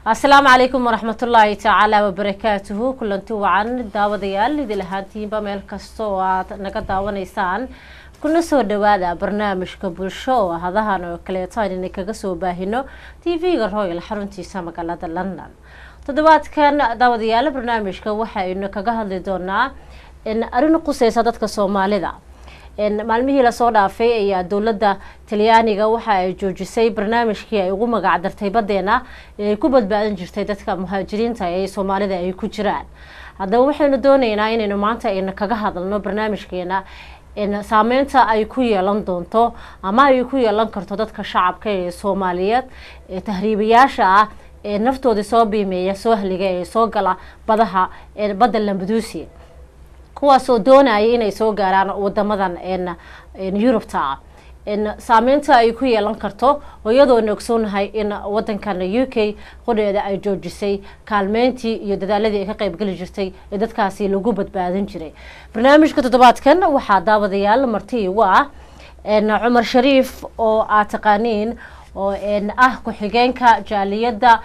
Asalaamu calaykum waraxmatullaahi tacaala wabarakaatuhu. Kulanti wacan, daawadayaal, idil ahaantiinba meel kasta oo aad naga daawanaysaan, kuna soo dhawaada barnaamijka Bulsho oo hadahan oo kaleeto aynan kaga soo baahino TV-ga Royal xaruntiisa magaalada London. Toddobaadkan, daawadayaal, barnaamijka waxaynu kaga hadli doonaa arrin quseysa dadka Soomaalida. Maalmihii lasoo dhaafay ayaa dowladda Talyaaniga waxa ay joojisay barnaamijkii ay ugu magac dartay Badeena ee ay ku badbaadin jirtay dadka muhaajiriinta ee Soomaalida ay ku jiraan. Haddaba waxaynu dooneynaa inaynu maanta aynu kaga hadalno barnaamijkeena saameynta ay ku yeelan doonto ama ay ku yeelan karto dadka shacabka ee Soomaaliyeed ee tahriibayaasha ah ee naftooda soo biimeeya, soo haliga ee soo gala badaha badda Lampedusa, kuwaasoo doonaya inay soo gaaraan wadamadan Yurubta ah. Saameynta ay ku yeelan karto, iyadoona ogsoonahay in wadankan UK qodheeda ay joojisay kaalmeyntii iyo dadaaladii ay ka qeybgeli jirtay ee dadkaasi lagu badbaadin jiray. Barnaamijka toddobaadkan waxaa, daawadayaal, marti igu ah Cumar Shariif oo aad taqaaniin, oo ah ku-xigeenka jaaliyadda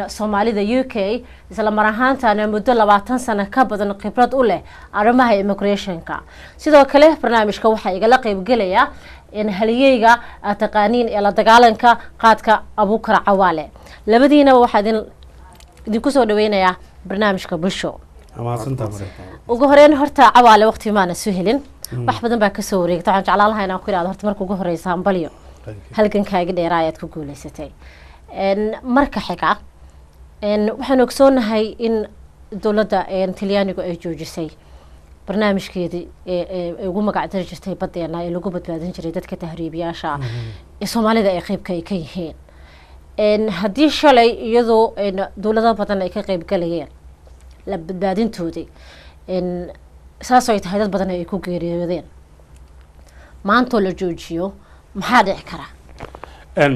Soomaalida UK, isla mar ahaantana muddo 20 sano ka badan khibrad u leh arrimaha immigrationka. Sidoo kale barnaamijka waxaa igala qeybgelaya haliyeyga aad taqaaniin ee la dagaalanka qaadka, Abuukar Cawaale. Labadiinaba waxaa idinku soo dhaweynayaa barnaamijka Bulsho. Ugu horeyn horta, Cawaale, waqti maana soo helin, wax badan baa kasoo wareegta. Waxaan jeclaan lahaa inaan ku ihahdo horta marka ugu horeysa hambalyo, halgankaaga dheeraa ayaad ku guuleysatay. Marka xiga, waxaan ogsoonahay in dowladda Talyaanigu ay joojisay barnaamijkeedii ee ugu magac dari jirtay Badeena ee lagu badbaadin jiray dadka tahriibiyaasha ee Soomaalida ay qeybka ay ka yihiin. Haddii shalay iyadoo dowlado badan ay ka qeyb galayeen la badbaadintoodii, saas ay tahay dad badan ay ku geeriyoodeen, maantoo la joojiyo maxaa dhici kara?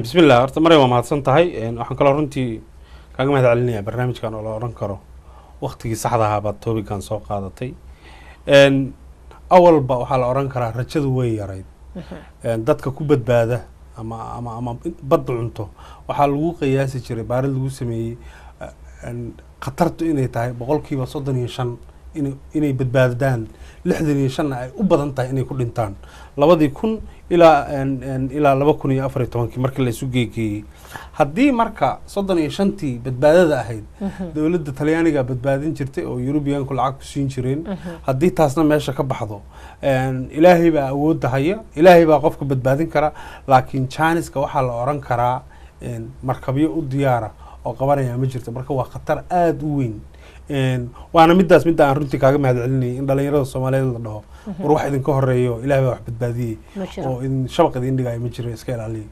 Bismillah. Horta Maryam, waa mahadsan tahay. Waxaan kaloo runtii kaaga mahad celinayaa barnaamijkan oo la odhan karo waktigii saxda ahaa baad topic-gan soo qaadatay. Awalba waxaa la odhan karaa rajadu way yarayd dadka ku badbaada ama badda cunto. Waxaa lagu qiyaasi jiray, baarid lagu sameeyey, khatartu inay tahay 35% inay badbaadaan, 65-na ay u badan tahay inay ku dhintaan, 2000 ilaa 2014-kii markii la isu geegeeyey. Haddii marka 35-tii badbaadada ahayd dowladda Talyaaniga badbaadin jirtay oo Yurubiyaanku lacag ku siin jireen, haddii taasna meesha ka baxdo, Ilaahay baa awoodda haya, Ilaahay baa qofka badbaadin kara, laakiin janiska waxaa la oran karaa markabyo u diyaara oo qabanaya ma jirto. Marka waa khatar aada u weyn. Waana midaas midda aan runtii kaaga mahad celinayay in dhalinyarada Soomaaliyeed la dhaho: war, wax idinka horeeyo, Ilaah baa wax badbaadiyey Ma jiro. oo idin shabaq idin dhigayo ma jiro, iska ilaaliya.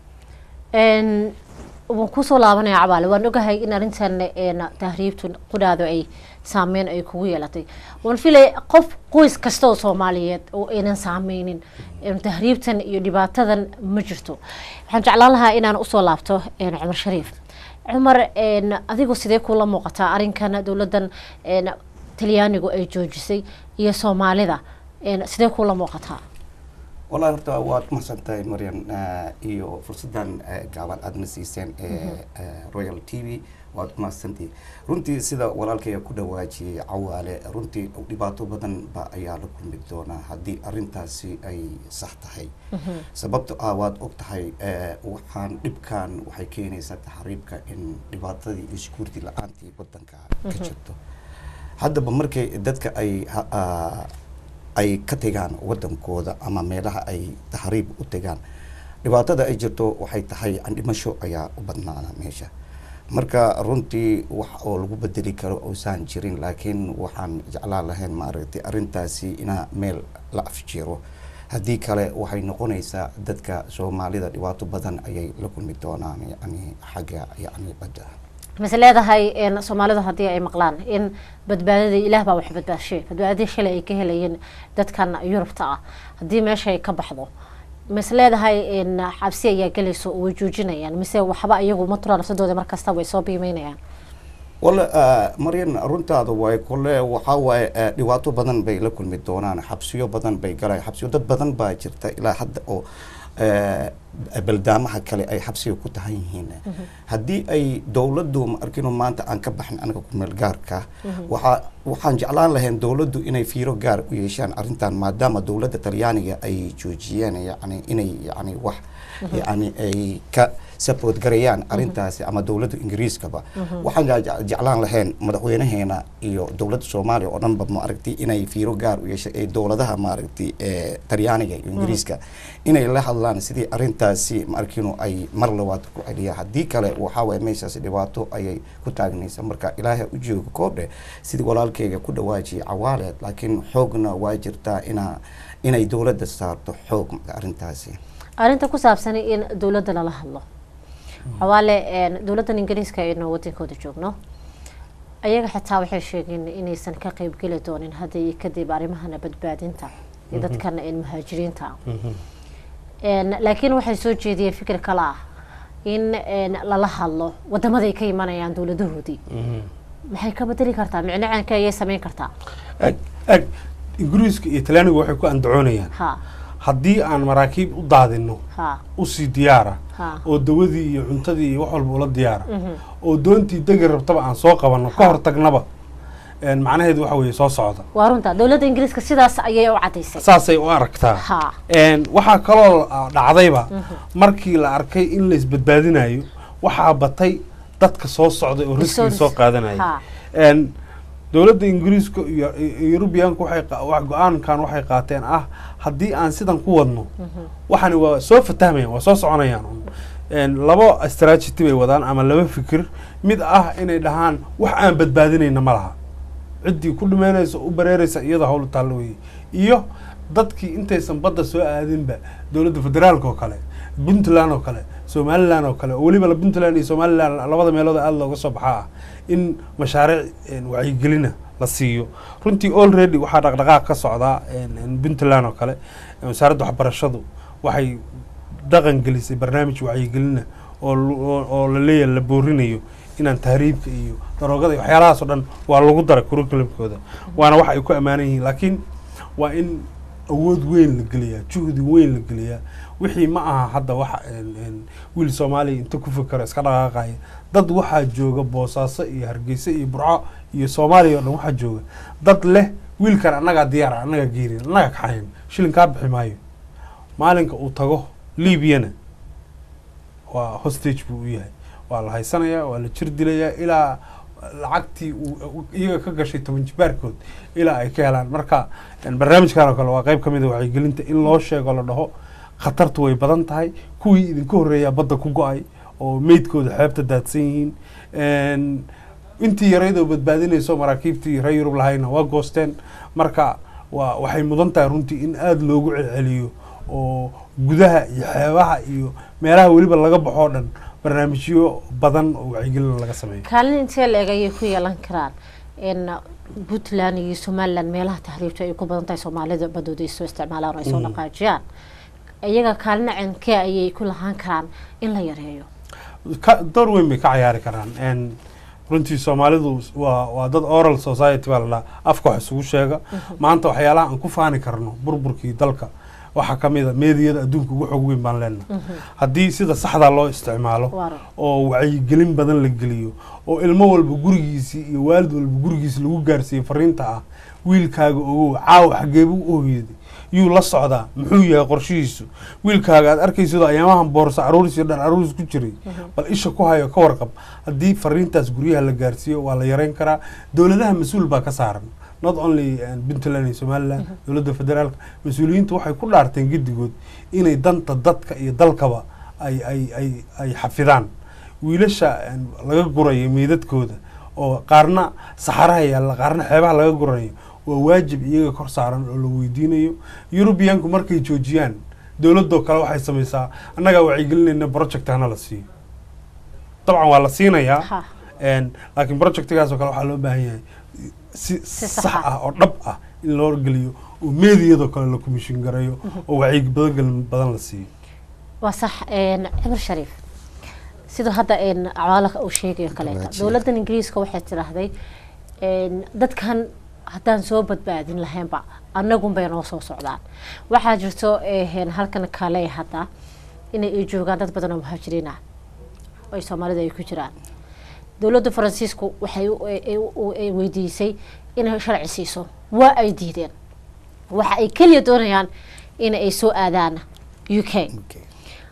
Waan kusoo laabanaya, Cabaale. Waan ogahay in arrintan tahriibtu qudhaadu ay saameyn ay kugu yeelatay. Waan filay qof qoys kasta oo Soomaaliyeed oo aynan saameynin tahriibtan iyo dhibaatadan ma jirto. Waxaan jeclaan lahaa inaan usoo laabto Cumar Shariif. Cumar, adigu sidee kula muuqataa arrinkan dowladdan Talyaanigu ay joojisay iyo Soomaalida? Sidee kula muuqataa? Wallahi horta waad mahadsantahay, Maryam, iyo fursaddan gaaban aadna siiseen ee Royal TV, waad mahadsantihi runtii. Sida walaalkaya ku dhawaajiyey Cawaale, runtii dhibaato badan ba ayaa la kulmi doonaa haddii arrintaasi ay sax tahay, sababto ah waad og tahay waxaan dhibkan waxay keenaysaa taxriibka in dhibaatadii iyo security la-aantii wadanka ka jirto. Haddaba markay dadka ay ka tegaan wadankooda ama meelaha ay taxriib u tegaan. Dhibaatada ay jirto waxay tahay dhimasho ayaa u badnaana meesha. Marka runtii wax oo lagu bedeli karo oosaan jirin, laakiin waxaan jeclaan lahayn, maaragtay, arrintaasi inaa meel la afjiro. Haddii kale waxay noqonaysaa dadka Soomaalida dhibaato badan ayay la kulmi doonaan, yani xagga yani badda. Mase leedahay Soomaalidu haddii ay maqlaan in badbaadadii Ilaah baa wax badbaashay, badbaadadii shalay ay ka helayeen dadkan Yurubta ah haddii meesha ay ka baxdo, mase leedahay cabsi ayaa gelayso oo way joojinayaan, mise waxba iyagu ma turaan nafsadooda, mar kasta way soo biimeynayaan? Walla Maryan, runtaada waay. Kole waxaa waaye dhibaato badan bay la kulmi doonaan, xabsiyo badan bay galaan. Xabsiyo dad badan baa jirta ilaa hadda oo baldaamaha kale ay xabsiga ku tahan yihiin. Haddii ay dowladdu, ma arkino, maanta aan ka baxin anaga ku meel gaarka, waxaan jeclaan lahayn dowladdu inay fiiro gaar u yeeshaan arrintan, maadaama dowladda Talyaaniga ay joojiyeen, yani inay yani wax yani ay ka support gareeyaan arrintaasi, ama dowladda Ingiriiskaba. Waxaan jeclaan lahayn madaxweynaheena iyo dowladda Soomaaliya oo dhanba, ma aragtay, inay fiiro gaar u yeeshay ee dowladaha, maaragtay, ee Talyaaniga iyo Ingiriiska inay la hadlaan sidii arrintaasi, ma arkino, ay mar labaad ku celiyaan. Haddii kale waxaa waye meeshaasi dhibaato ayay ku taagnaysa. Marka Ilaahay u joogo koobdhe, sidii walaalkayga ku dhawaajiyay Cawaale, laakiin xoogna waa jirtaa inay dowladda saarto xoog arrintaasi. Arrinta ku saabsan in dowladda lala hadlo, Xawaale, dowladdan Ingiriiska aynu wadankooda joogno, ayaga xitaa waxay sheegeen inaysan ka qeybgeli doonin hadda iyo kadib arrimahana badbaadinta iyo dadkan muhaajiriinta. Laakiin waxay soo jeediyeen fikir kale ah in lala hadlo wadamaday ka imanayaan dowladahoodii. Maxay ka bedeli kartaa? Micno caanka ayay sameyn kartaa? Eg eg, Ingiriiska iyo Talyaanigu waxay ku andacoonayaan haddii aan maraakiib u daadino usii diyaara oo dawadii iyo cuntadii iyo wax walba ula diyaara oo doontii degi rabtaba aan soo qabanno, ka hor tagnaba, macnaheedu waxa weeye soo socda. Waa runta, dowladda Ingiriiska sidaas ayay u cadaysay. Saasay u aragtaa. Waxaa kaloo dhacdayba markii la arkay in la isbadbaadinayo, waxaa batay dadka soo socday oo riskiga soo qaadanaya. Dowladda Ingiriiska iyo Yurubiyaanku waxay go-aankan waxay qaateen ah haddii aan sidan ku wadno, waxani waa soo fatahmayaan, waa soo soconayaan un. Labo strategy bay wadaan ama laba fikir. Mid ah inay dhahaan wax aan badbaadinayna ma laha, ciddii ku dhimeynaysa u bareeraysa iyadoo hawl taallo weeye, iyo dadkii intaysan badda soo aadinba dowladda federaalka oo kale, Puntland oo kale, Somaliland oo kale, oo weliba Puntland iyo Somaliland labada meelood aada looga soo baxaa ah, in mashaariic wacyigelina la siiyo. Runtii already waxaa dhaqdhaqaaq ka socdaa Puntland oo kale. Wasaaradda waxbarashadu waxay dhaqan gelisay barnaamij wacyigelina oo la leeyahay la boorinayo inaan tahriibka iyo daroogada iyo waxyaalahaas oo dhan waa lagu daray curriculumkooda, waana wax ay ku ammaanan yihiin. Laakiin waa in awood weyn la geliyaa, juhdi weyn la geliyaa. Wixii ma aha hadda wax wiil Soomaaliya inta ku fikero iska dhaqaaqaya. Dad waxaa jooga Boosaaso iyo Hargeysa iyo Burco iyo Soomaaliya oo dhan, waxaa jooga dad leh wiilkan annagaa diyaara, annagaa geerin, annagaa kaxayn, shilin kaa bixi maayo. Maalinka uu tago Libyana waa hostage buu u yahay, waa la haysanayaa, waa la jir dilayaa ilaa lacagtii uu iyaga ka gashay 10 jibaarkood ilaa ay ka helaan. Marka barnaamijkan oo kale waa qayb ka mid a wacyigelinta, in loo sheego, la dhaho khatartu way badan tahay, kuwii idinka horreeyaa badda ku go-ay oo meydkooda xeebta daadsan yihiin, intii yaraydoo badbaadinayso maraakiibtii reer Yurub lahayna waa goosteen. Marka waa waxay mudan tahay runtii in aada loogu celceliyo oo gudaha iyo xeebaha iyo meelaha weliba laga baxo oo dhan barnaamijyo badan oo wacyigelin laga sameeyo. Kaalin intee la eg ayay ku yeelan karaan in Puntland iyo Somaliland, meelaha tahriibta ay ku badan tahay, Soomaalida badooda ay soo isticmaalaan oo ay soo dhaqaajiyaan, iyaga kaalin cenkee ayay ku lahaan karaan in la yareeyo? Door weyn bay ka cayaari karaan. Runtii Soomaalidu waa dad oral society baa la dhahaa, afka wax isugu sheega. Maanta waxyaalaha aan ku faani karno burburkii dalka waxaa ka mid a meediyada adduunka ugu xoog weyn baan leenahay. Haddii sida saxdaa loo isticmaalo oo wacyigelin badan la geliyo oo ilmo walba gurigiisii iyo waalid walba gurigiisi lagu gaarsiiyo fariinta ah wiilkaaga ogow, caawa xageebuu u hoyday, yuu la socdaa, muxuu yahay qorshihiisu, wiilkaaga aad arkaysidoo ayaamahan boorso aruuris iyo dhar aruuris ku jiray bal isha ku hayo, ka warqab, haddii fariintaas guryaha la gaarsiiyo waa la yareyn karaa. Dowladaha mas-uul baa ka saaran. Not only Puntland iyo Somaliland, dowladda federaalka mas-uuliyiintu waxay ku dhaarteen giddigood inay danta dadka iyo dalkaba ay xafidaan. Wiilasha laga gurayo meydadkooda oo qaarna saxaraha yaalla, qaarna xeebaha laga gurayo, waa waajib iyaga kor saaran oo la weydiinayo. Yurubiyaanku markay joojiyaan, dowladoo kale waxay samaysaa, annagaa wacyigelinayna, project hana la siiyo. Dabcan waa la siinayaa, laakiin projectgaas oo kale waxaa loo baahan yahay si si sax sax ah ah oo dhab ah in loo geliyo oo meediyadoo kale la commission gareeyo oo wacyi badan badan la siiyo. Waa sax. Cumar Shariif, siduu hadda Cawaale uu sheegayo kaleeta, Wanaagsan. dowladdan Ingiriiska waxay tidhaahday dadkan haddaan soo badbaadin lahaynba annagun bay noo soo socdaan. Waxaa jirto halkan kale hadda inay ay joogaan dad badan oo muhaajiriin ah ay Soomaalida ay ku jiraan. Dowladda Faransiisku waxay ay weydiisay inay sharci siiso, waa ay diideen. Waxa ay keliya doonayaan in ay soo aadaan UK.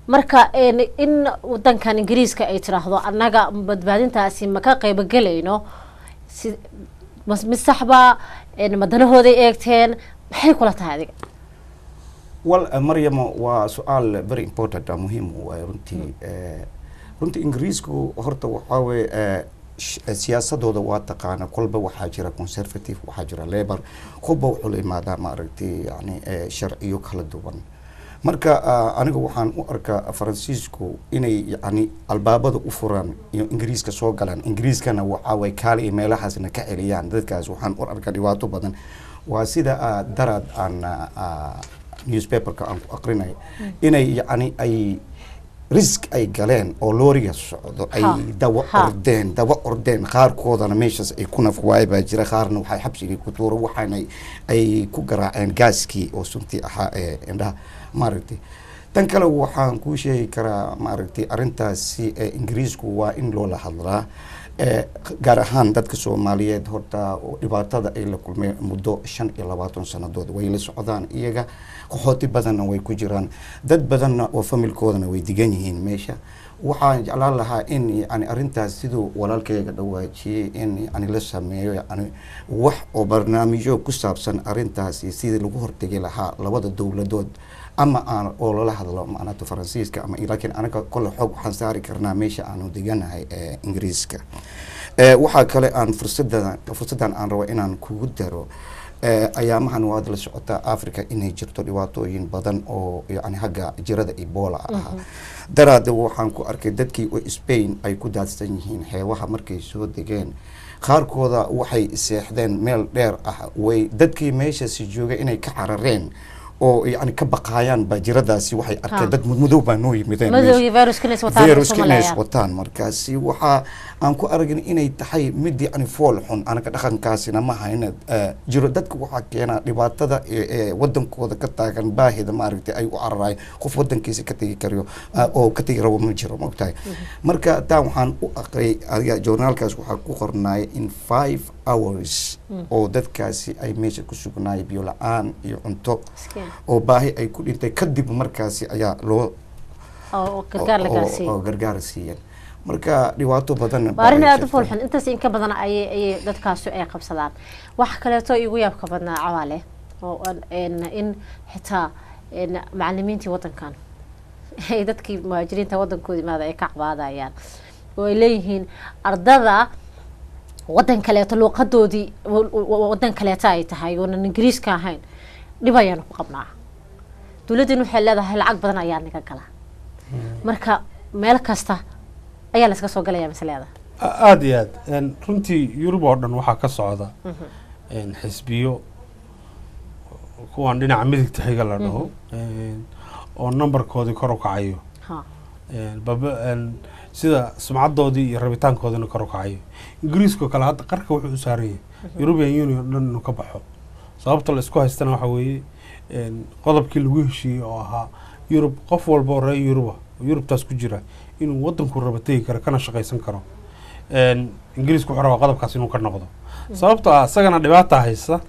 Marka in wadankan Ingiriiska ay tiraahdo annaga badbaadintaasi ma ka qaybogelayno, si mid saxba ma danahooday eegteen? Maxay kula tahay adiga? Well, Maryamo, waa su-aal very important ah, muhiim waay runtii. Runtii Ingiriisku horta waxaa weye siyaasadooda waa taqaana. Kolba waxaa jira Conservative, waxaa jira Labour, kolba wuxuu la imaadaa, maaragtay, yani sharciyo kala duwan. Marka aniga waxaan u arkaa Faransiisku inay yani albaabada u furaan iyo Ingiriiska soo galaan, Ingiriiskana waxaa way kaali iyo meelahaasna ka celiyaan dadkaas. Waxaan u arkaa dhibaato badan. Waa sida daraad aan newspaperka aan ku aqrinay inay yani ay risk ay galeen oo looriga socdo ay daba ordeen, daba ordeen, qaarkoodana meeshaas ay ku naf waay baa jira, qaarna waxay xabsigii ku tuura, waxaana ay ku garaaceen gaaskii oo suntii ahaa ee indhaha, maaragtay. Tan kale waxaan kuu sheegi karaa, maaragtay, arrintaasi ee Ingiriisku waa in loola hadlaa, gaar ahaan dadka Soomaaliyeed. Horta oo dhibaatada ay la kulmeen muddo 25 sanadood way la socdaan iyaga, qaxooti badanna way ku jiraan, dad badanna oo familkoodana way degan yihiin meesha. Waxaan jeclaan lahaa in yani arrintaas siduu walaalkayga dhawaajiyey in yani la sameeyo yani wax oo barnaamijyo ku saabsan arrintaasi, sidii lagu hortegi lahaa labada dowladood, ama aan oo lala hadlo macnaha Faransiiska ama, laakiin anaga kole xoog waxaan saari karnaa meesha aanu deganahay ee Ingiriiska. Waxaa kale aan fursaddan aan rabo inaan kugu daro, ayaamahan waad la socotaa Africa inay jirto dhibaatooyin badan oo yani hagga jirada Ebola ahaa. Daraada waxaan ku arkay dadkii oo Spain ay ku daadsan yihiin xeebaha markay soo degeen. Qaarkooda waxay seexdeen meel dheer ah, way dadkii meeshaasi joogay inay ka carareen oo yani ka baqaayaan baa jiradaasi. Waxay arkeen dad mudmadow baa noo yimideen meesha. Madowgii viruska inay is wataan viruska isku inay is maleeyaan. Wataan. Markaasi waxaa aan ku aragin inay tahay mid yacni fool xun. Anaga dhaqankaasina ma hayna. Jiro dadka waxaa keenaa dhibaatada ee wadankooda ka taagan, baahida, maaragtay, ay u cararaayeen. Qof wadankiisa ka tegi karayo oo ka tegi rabo ma jiro, maogtahay. Marka taa waxaan u aqriyay adiga journaalkaas waxaa ku qornaay in 5 hours oo dadkaasi ay meesha ku sugnaay, biyo la-aan iyo cunto Miskiin. oo baahi ay ku dhintay. Kadib markaasi ayaa loo oo gargaar la gaarsiiyey oo gargaar siiyeen. Marka dhibaato badan waa arrin baa aada u jirta. foolxun. Intaas in ka badan ayay dadkaasi ay qabsadaan. Wax kaleeto igu yaabka badnaa, Cawaale, oo in xitaa macalimiintii wadankan ay dadkii muhaajiriinta wadankooda imaada ay ka cabaadayaan oo ay leeyihiin ardada wadan kaleeto luuqadoodii wadan kaleeto ay tahay oonan Ingiriiska ahayn dhib ayaanu ku qabnaa. Dowladdan waxay leedahay lacag badan ayaa naga gala. Marka meel kasta ayaa la iska soo galaya mise leedahay? Aada iyo aad. Runtii Yurub oo dhan waxaa ka socda xisbiyo kuwan dhinaca midigta xiga la dhaho oo numberkoodii kor u kacayo, sida sumcadoodii iyo rabitaankoodina kor u kacayo. Ingiriiskao kale hadda qarka wuxuu u saaran yahay European Union dhan inuu ka baxo. Sababta la isku haystana waxa weeye qodobkii lagu heshiiyey oo ahaa Yurub qof walba oo reer Yuruba oo Yurubtaas ku jira inuu wadanku rabo tegi karo kana shaqaysan karo. Ingiriisku wuxuu rabaa qodobkaas inuu ka noqdo, sababtoo ah isagana dhibaata haysta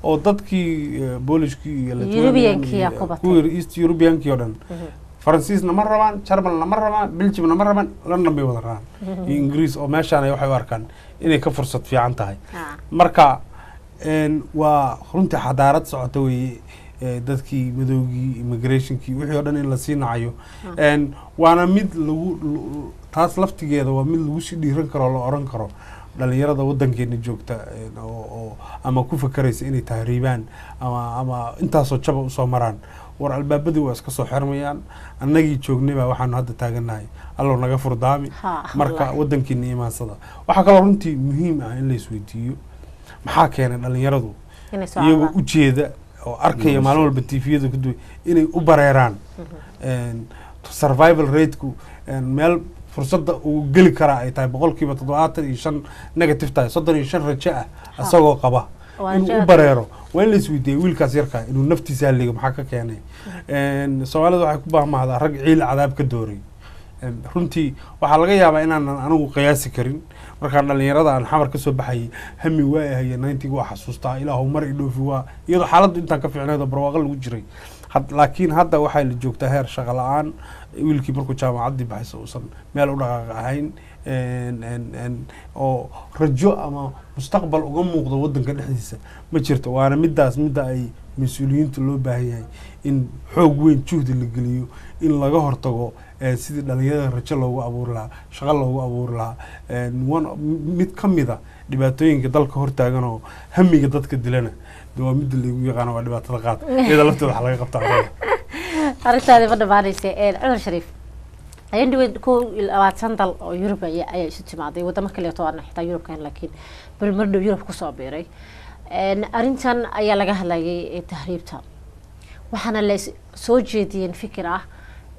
oo dadkii Boolishkii iyo Lithuanian European-kii iyo yaa ku batay. kuwii East Europeankii oo dhan Faransiisna ma rabaan, Jarmalna ma rabaan, Belgiumna ma rabaan, London bay wada rabaan iyo Ingiriis oo meeshaan ay waxay u arkaan inay ka fursad fiican tahay. Marka Waa runtii xadaarad socota weeye, dadkii madowgii, immigrationkii, wixii oo dhan in lasii nacayo. Waana mid lagu taas laftigeeda waa mid lagu sii dhiiran karo oo la oran karo dhalinyarada wadankeena joogta oo ama ku fakaraysa inay tahriibaan ama intaasoo jaba usoo maraan, war albaabadii waa iska soo xirmayaan. Annagii joognay baa waxaanu hadda taagannahay allow naga furdaami. Marka wadankeena imaansada. Waxaa kaloo runtii muhiim ah in la isweydiiyo maxaa keenay dhalinyaradu inay soo iyagoo cararaan. Ujeeda oo arkaya maalin walba TV-yada ku duway inay u bareeraan. Survival rate-ku meel fursadda uu geli karaa ay tahay 75% negative tahay, 35 rajo ah isagoo qaba Waa inuu rajo u bareero, waa in la isweydiiyey wiilkaas yarkaa inuu naftiisa halligo maxaa ka keenay. Soomaalida waxay ku baahmahdaa rag ciil cadaab ka dooray. Runtii waxaa laga yaabaa inaanan anigu qiyaasi karin. Markaan dhalinyarada aan xamar kasoo baxayay hami waa ahaya, 90-ga waa xasuustaa, ilaahu mar i dhoofi, waa iyadoo xaaladdu intaan ka fiicnayd oo barwaaqo lagu jiray. Laakiin hadda waxay la joogtaa heer shaqo la-aan, wiilkii markuu jaamacaddii baxaysa uusan meel u dhaqaaq ahayn oo rajo ama mustaqbal uga muuqdo wadanka dhexdiisa ma jirto. Waana midaas midda ay mas-uuliyiinta loo baahan yahay in xoog weyn juhdi la geliyo in laga hortago sidii dhalinyarada rajo loogu abuuri lahaa, shaqo loogu abuuri lahaa. Mid ka mid a dhibaatooyinka dalka hortaagan oo hamiga dadka dilana de waa midda lagu yaqaano, waa dhibaatada qaad, iyada lafteeda wax laga qabtaa. Arrintaadi ma dhamaanaysa. Cumar Shariif, ayaan dhaweyd 21 dal oo Yurub ayaa isu timaaday, wadamo kaleeto aan xitaa Yurub ka ahayn, laakiin bal mar dhow Yurub kusoo biiray. Arrintan ayaa laga hadlayay ee tahriibta, waxaana la soo jeediyeen fikir ah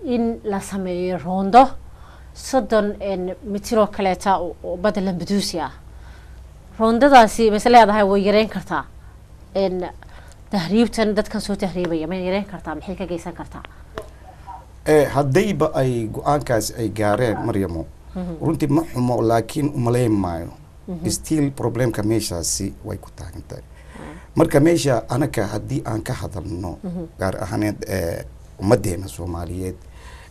in la sameeyo roondo 30 mitir oo kaleeta oo badda Lampedusa ah. Roondadaasi mase leedahay way yareyn kartaa tahriibtan? Dadkan soo tahriibaya may yareyn kartaa? Maxay ka geysan kartaa? Haddayba ay go-aankaas ay gaareen, Maryamo, runtii ma xumo, laakiin umalayn maayo, still problemka meeshaasi way ku taagan tahay. Marka meesha anaka haddii aan ka hadalno gaar ahaaneed ummadeena Soomaaliyeed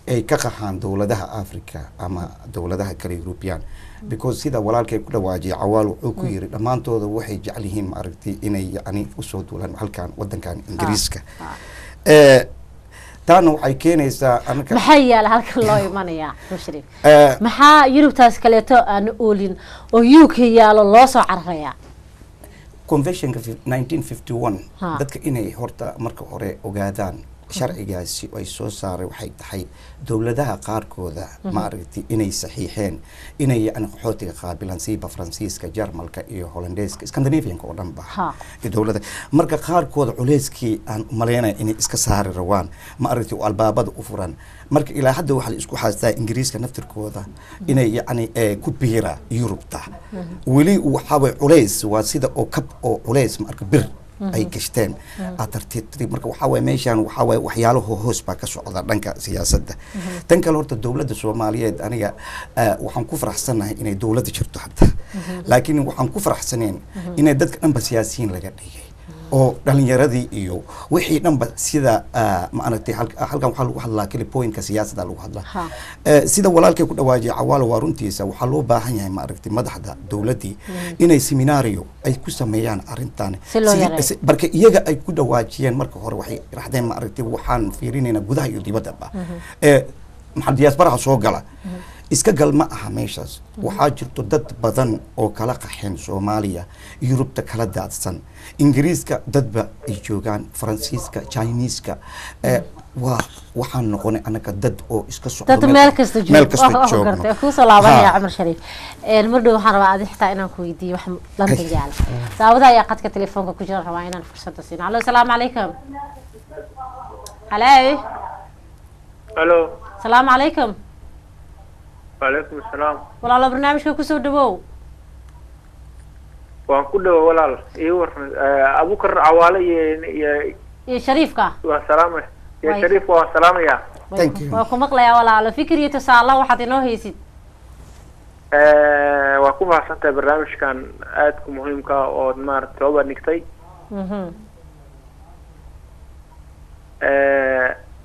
ay ka qaxaan dowladaha Africa ama dowladaha kale European, because sida walaalkay ku dhawaajiyay Cawaal, wuxuu ku yiri dhammaantooda waxay jecel yihiin, ma aragtay, inay yacni usoo duulaan halkan wadankan Ingiriiska. Taana waxay keenaysaa anaka Maxaa yaala halkan loo imanayaa, Cumar Shariif? Maxaa Yurubtaas kaleeto aan oolin oo UK yaalo loo soo cararayaa? Conventionka 1951 dadka inay horta marka hore ogaadaan sharcigaasi ay soo saaray waxay tahay dowladaha qaarkooda, ma aragtay, inay saxiixeen inay yacni qaxootiga qaabilaan, siiba Faransiiska, Jarmalka iyo Hollandeeska, Scandinavianka oo dhan ba iyo dowladda. Marka qaarkooda culeyskii aan umaleynaya inay iska saari rabaan, ma aragtay, oo albaabada u furan. Marka ilaa hadda waxaa la isku xaastaa Ingiriiska naftirkooda inay yacni ku biira Yurubta. Weli waxaa way culays waa sida oo kab oo culays, ma arka, bir ay gashteen aad tartiib tartiib. Marka waxaa waye meeshaan waxaa waye waxyaalaho hoos baa ka socda dhanka siyaasadda. Tan kale horta dowladda Soomaaliyeed aniga waxaan ku faraxsanahay inay dowladda jirto hadda, laakiin waxaan ku faraxsaneen inay dadka dhanba siyaasiyiin laga dhigay oo dhalinyaradii iyo wixii dhanba sida ma aragtay. Halkan waxaa lagu hadlaa keli pointka siyaasadda lagu hadlaa. Sida walaalkay ku dhawaajiyay Cawaalo, waa runtiisa, waxaa loo baahan yahay, ma aragtay, madaxda dowladdii inay seminario ay ku sameeyaan arrintan Si loo yareeyo. Marka iyaga ay ku dhawaajiyeen marka hore waxay raxdeen, ma aragtay, waxaan fiirinaynaa gudaha iyo dibaddaba. Maxaa diasporaha soo gala iska gal ma aha. Meeshaas waxaa jirto dad badan oo kala qaxeen Soomaaliya, Yurubta kala daadsan, Ingiriiska dadba ay joogaan, Faransiiska, Chiniiska. Waa waxaan noqonay annaga dad oo iska socdo dad meel kasta joogo. Meel kasta joogno. Gartay, kusoo laabanaya. Ha. Cumar Shariif, mar dhow waxaan rabaa adi xitaa inaan ku weydiiyo wax London yaala. Daawada ayaa qadka telefoonka ku jira, rabaa inaan fursadda siino. Alo, asalaamu calaykum. Halo. Alo. Asalaamu calaykum. Wacalaykum asalaam. Walaalo, barnaamijka kusoo dhawow. Waan ku dhawa walaal, ii waran Abukar Cawaale iyo iyo Shariifka. Waa salaamay iyo Shariif, waan salaamaya. Thank you. Waa ku maqlayaa walaalo. Fikir iyo tusaale waxaad inoo haysid. Waa ku mahadsantahay barnaamijkan aadka muhiimka ah ood maaragtay soo bandhigtay.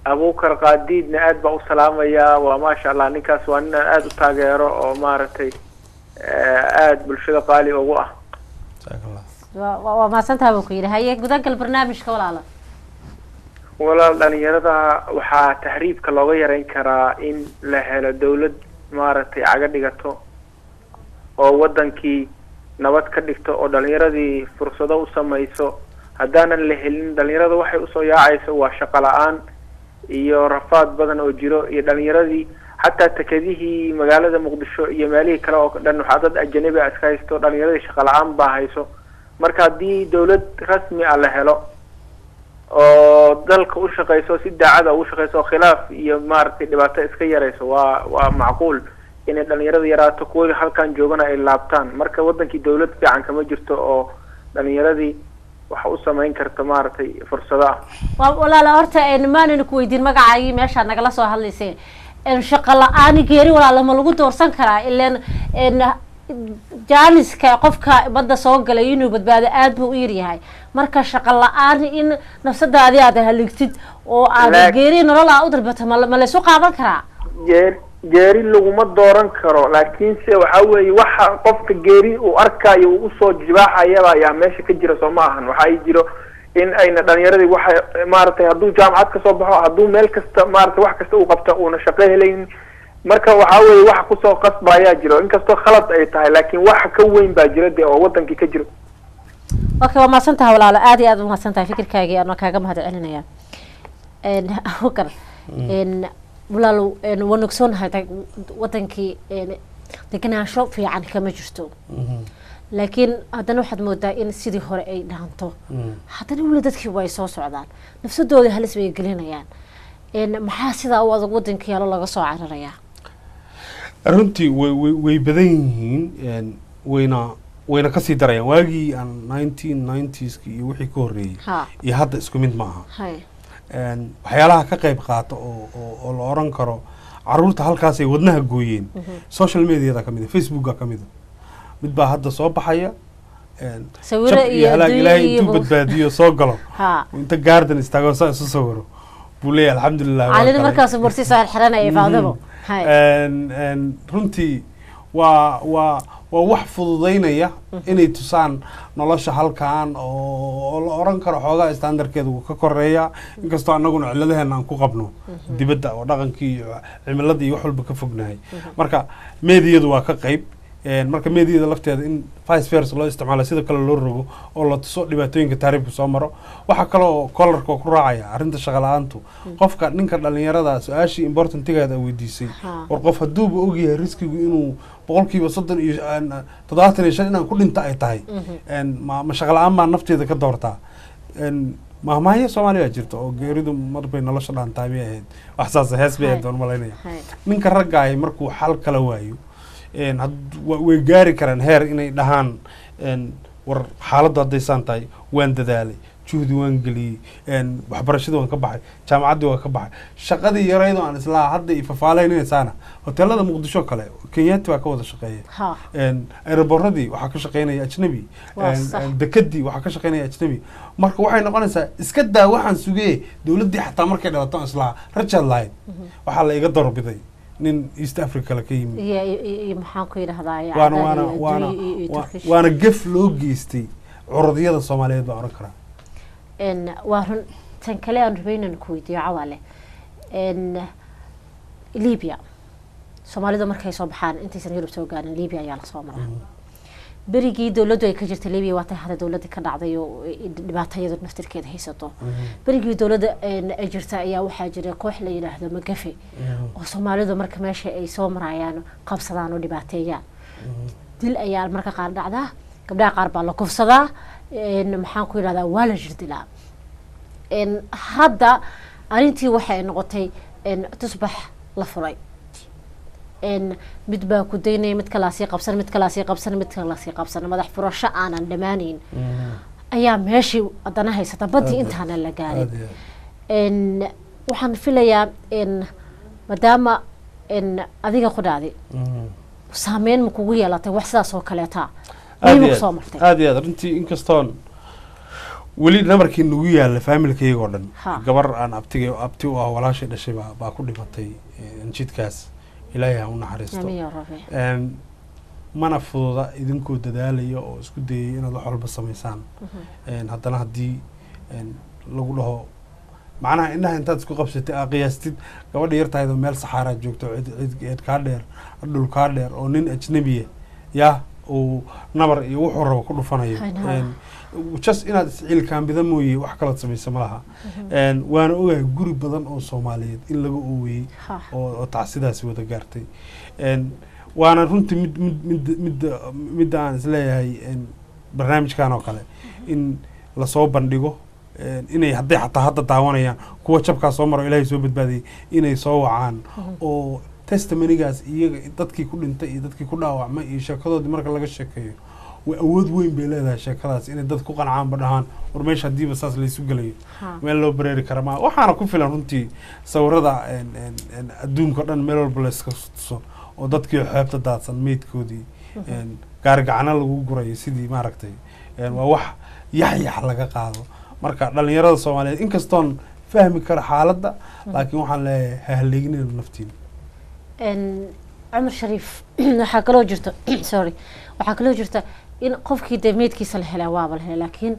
Abukar Qaadiidna aad baa u salaamayaa, waa maasha Allah, ninkaas waa nin aan aada u taageero oo maaragtay aada bulshada qaali ugu ah. Jazaak Allah. Waa mahadsantaha buu ku yidhi. Haye, gudagal barnaamijka, walaala. Walaal, dhalinyarada waxaa tahriibka looga yareyn karaa in la helo dawlad maaragtay caga dhigato oo wadankii nabad ka dhigto oo dhalinyaradii fursado u samayso. Haddaanan la helin, dhalinyarada waxay usoo yaacayso waa shaqo la-aan iyo rafaad badan oo jiro, iyo dhalinyaradii xataa tekadihii magaalada Muqdisho iyo meelihii kale oo dhan waxaa dad ajanabi ah iska haysto, dhalinyaradii shaqo la-aan baa hayso. Marka haddii dawlad rasmi ah la helo oo dalka u shaqeyso, si daacada ugu shaqeyso, khilaaf iyo maaragtay dhibaato iska yareyso, waa macquul inay dhalinyarada yaraato, kuwa halkan joogana ay laabtaan. Marka wadankii dawlad fiican kama jirto oo dhalinyaradii waxa u samayn karta maaragtay fursado ah. Waa walaala, horta maanaynu ku weydiin magacaagii meeshaad nagala soo hadlayseen. Shaqo la-aan geeri, walaala, ma lagu doorsan karaa? Ileen jaaniska qofka badda soo galay inuu badbaado aad buu u yaryahay. Marka shaqo la-aan in nafsadaadii aad haligtid oo aad geeri nolol aa u dalbato, ma laysu qaadan karaa? Geeri laguma dooran karo, laakiinse waxa weeye waxa qofka geeri uu arkayo uu usoo jibaaxayaba ayaa meesha ka jira, soo ma ahan? Waxa ay jiro in ayna dhalinyaradii waxa maaragtay hadduu jaamacad kasoo baxo, hadduu meel kasta maaragtay wax kasta uu qabta, uuna shaqo helayn. Marka waxa weeye waxa kusoo qasbayaa jiro, inkastoo khalad ay tahay, laakiin waxa ka weyn baa jira dee oo wadankii ka jiro. Okay, waa mahadsan tahay walaalo, aad iyo aad umahadsan tahay. Fikirkaagii anoo kaaga mahad celinaya. Abukar, walaalo, waan ogsoonahay wadankii degenaansho fiican kama jirto, laakiin haddana waxaad moodaa in sidii hore ay dhaanto. Haddana weli dadkii way soo socdaan, nafsadooda halis bay gelinayaan. Maxaa sidaa u adag wadankii yaalo laga soo cararayaa? Runtii way badan yihiin, wayna kasii darayaan. Waagii aan 1990s-ki iyo wixii ka horreeyey iyo hadda isku mid ma aha. Waxyaalaha ka qayb qaata oo la oran karo caruurta halkaasay wadnaha gooyeen, social mediada kamid a, Facebooka kamid a. Mid baa hadda soo baxaya sawiro iyo halaag Ilaahay intuu badbaadiyo soo galo, inta garden istaago saa isu sawiro buu leeyahay alxamdulilah. Calina markaas bursi soo xirxiranayo faadabo. Runtii waa wax fududeynaya inay tusaan nolosha halkan oo la oran karo xoogaa standardkeeda wuu ka koreeya, inkastoo annaguna ciladaheena aan ku qabno dibadda oo dhaqankii iyo cimiladii iyo wax walba ka fognahay. Marka meediyadu waa ka qayb. Marka meediyada lafteeda in vice versa loo isticmaalo, sida kale loo rogo oo la tuso dhibaatooyinka taariifka soo maro. Waxaa kaloo kolarka ku raacaya arrinta shaqa la-aantu. Qofka ninka dhalinyarada, su-aashii importantigeeda weydiisay, war qof hadduuba ogyahay riskigu inuu 30% iyo 75 inaan ku dhinta ay tahay, ma shaqa la-aan baa nafteeda ka doortaa? Mahmaahyo Soomaaliya jirta oo geeridu marbay nolosha dhaantahay bay ahayd, wax saas hees bay ahayd oon malaynaya. Ninka ragga ahi markuu xal kala waayo, way gaari karaan heer inay dhahaan war xaaladdu hadday saan tahay, waan dadaalay, juhdi waan geliyey, waxbarashadii waan ka baxay, jaamacaddii waan ka baxay, shaqadii yaraydoo aan islaa hadda i fafaaleynaysaana hoteelada Muqdisho kale Kenyaati baa ka wada shaqeeya, aeroboradii waxaa ka shaqeynaya ajnabi, dekadii waxaa ka shaqeynaya ajnabi. Marka waxay noqonaysaa iska daa waxaan sugee dowladdii xataa markay dhalato islaa rajaad lahayd, waxaa la iga darbiday nin East Africa la ka yimid. Iyo maxaan ku yidhahdaa, waana gef loo geystay curudyada Soomaaliyeed baan oran karaa. Waa run. Tan kale aan rabay inaan ku weydiiyo, Cawaale, Libya Soomaalida markay soo baxaan intaysan Yurub soo gaarin Libya ayaa lasoo maraa. Berigii dowladdu ay ka jirtay Libya, waa tay hadda dowladda ka dhacday oo dhibaatayadu naftirkeeda haysato. Berigii dowladda ay jirta ayaa waxaa jira koox la yidhaahdo Magafe oo Soomaalidu marka meesha ay soo marayaan qabsadaan oo dhibaateeyaan. Dil ayaa marka qaar dhacdaa, gabdhaha qaar baa la kufsadaa, maxaan ku yidhahdaa, waa la jirdilaa. Hadda arrintii waxay noqotay tusbax la furay, mid baa ku daynaya, mid kalaa sii qabsan, mid kalaa sii qabsan, mid kalaa sii qabsan. Madax furasho aanan dhammaanayn ayaa meeshii haddana haysata badii intaanan la gaarin. Waxaan filayaa maadaama adiga qudhaadi saameyn ma kugu yeelatay wax sidaas oo kaleeta weli ma kusoo martay? Aad iyo aad runtii, inkastoon weli nabarkii nagu yaalla faamilkayga oo dhan. Gabar aan abtiga abti u ah, walaashay dhashay baa ku dhimatay jidkaas, Ilaahay ha u naxariisto. Amiin yaa Rabbi. Mana fududa idinkoo dadaalaya oo isku dayay inaad wax walba samaysaan. Haddana haddii lagu dhaho, macnaha indhaha intaad isku qabsatay aa qiyaastid gabadha yartahayd oo meel saxaaraa joogto, cid cid kaa dheer, dhul kaa dheer, oo nin ajnabiya yaa uu nabar iyo wuxuu rabo ku dhufanayo, just inaad isciilkaambida mooye wax kalood samaysa ma laha. Waana ogahay guri badan oo Soomaaliyeed in laga ooweyey oo tacsidaasi wada gaartay. Waana runtii mid midda aan isleeyahay barnaamijkan oo kale in lasoo bandhigo, inay hadday xataa hadda daawanayaan kuwa jabkaa soo maro, Ilaahay soo badbaadiyey, inay soo wacaan oo testimonygaas iyaga dadkii ku dhintay iyo dadkii ku dhaawacmay iyo sheekadoodii marka laga sheekeeyo, way awood weyn bay leedahay sheekadaas inay dad ku qancaanba, dhahaan war meesha haddiiba saas laysu gelayo, meel loo bareeri kara maa. Waxaana ku filan runtii sawirada adduunka o dhan meel walba layska tuso oo dadkii xeebta daadsan, meydkoodii gaarigacana lagu gurayo sidii maaragtay, waa wax yaxyax laga qaado. Marka dhalinyarada Soomaaliyeed, inkastoon fahmi karo xaaladda, laakiin waxaan leeyahay ha halleeginina naftiina. Cumar Shariif, waxaa kaloo jirta, sorry, waxaa kaloo jirta in qofkii dee meydkiisa la helaa waaba la helay, laakiin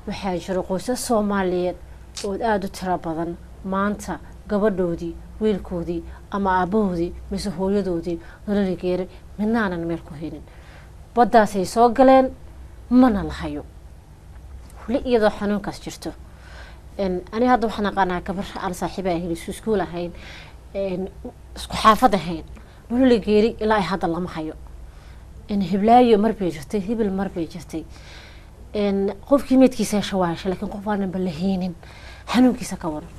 waxaa jira qoysas Soomaaliyeed oo aada u tiro badan maanta gabadhoodii, wiilkoodii ama aabahoodii mise hooyadoodii nololi geeri midnaanan meel ku haynin, baddaasay soo galeen, mana la hayo weli iyadoo xanuunkaas jirto. Ani hadda waxaan aqaanaa gabar aan saaxiiba ahayn, isku iskuul ahayn, isku xaafad ahayn, nololi geeri ilaa ay hadda lama hayo. Hiblaayo mar bay jirtay, hibil mar bay jirtay. Qofkii meydkiisa hesha waa hesha, lakin qof aanan balaheynin xanuunkiisa ka waran?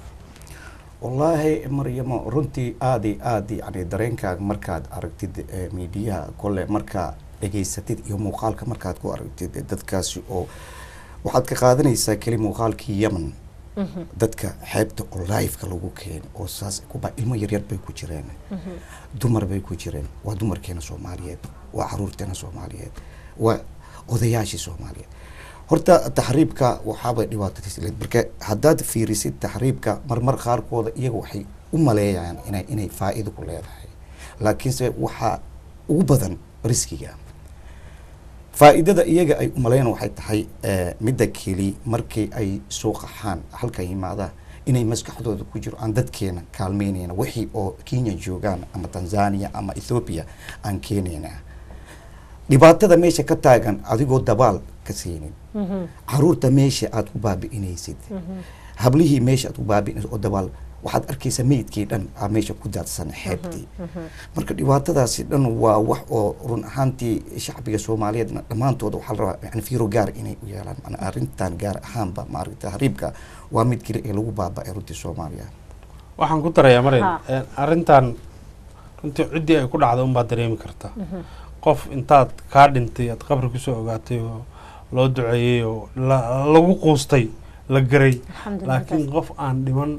Wallaahi Maryamo, runtii aada iyo aad, yani dareenkaaga markaad aragtid miidiyaha kole, markaa dhegaysatid iyo muuqaalka markaad ku aragtid dadkaasi, oo waxaad ka qaadanaysaa keli muuqaalkii Yemen, dadka xeebta oo liveka lagu keenay oo saas kuba, ilmo yaryar bay ku jireen, dumar bay ku jireen, waa dumarkeena Soomaaliyeed, waa caruurteena Soomaaliyeed, waa odayaashii Soomaaliyeed. Horta taxriibka waxaabay dhibaatadiis leed. Marka haddaad fiirisid taxriibka, marmar qaarkooda iyaga waxay u maleeyaan inay faa'iido ku leedahay, laakiinse waxaa ugu badan riskiga. Faa'iidada iyaga ay u maleeyaan waxay tahay midda keli markii ay soo qaxaan halka yimaada inay maskaxdooda ku jiro aan dadkeena kaalmeynayna, wixii oo Kenya joogaan ama Tanzania ama Ethiopia aan keenayna. Dhibaatada meesha ka taagan, adigoo dabaal ka siinin, caruurta meesha aad ku baabi'inaysid, hablihii meesha aad ku baabi'inaysid oo dabaal, waxaad arkaysaa meydkii dhan aa meesha ku daadsan xeebtii. Marka dhibaatadaasi dhan waa wax oo run ahaantii shacbiga Soomaaliyeedna dhammaantooda waxaa la rabaa yani fiiro gaar inay u yeelaan. Macnaa arrintan gaar ahaanba maaragta tahriibka waa mid keli ee lagu baaba'ay runtii Soomaaliya. Waxaan ku darayaa, Maryan, arrintan runtii ciddii ay ku dhacda unbaad dareemi kartaa. Qof intaad kaa dhintay aad qabri kusoo ogaatay oo loo duceeyey oo lagu quustay la garay, laakiin qof aan dhiman,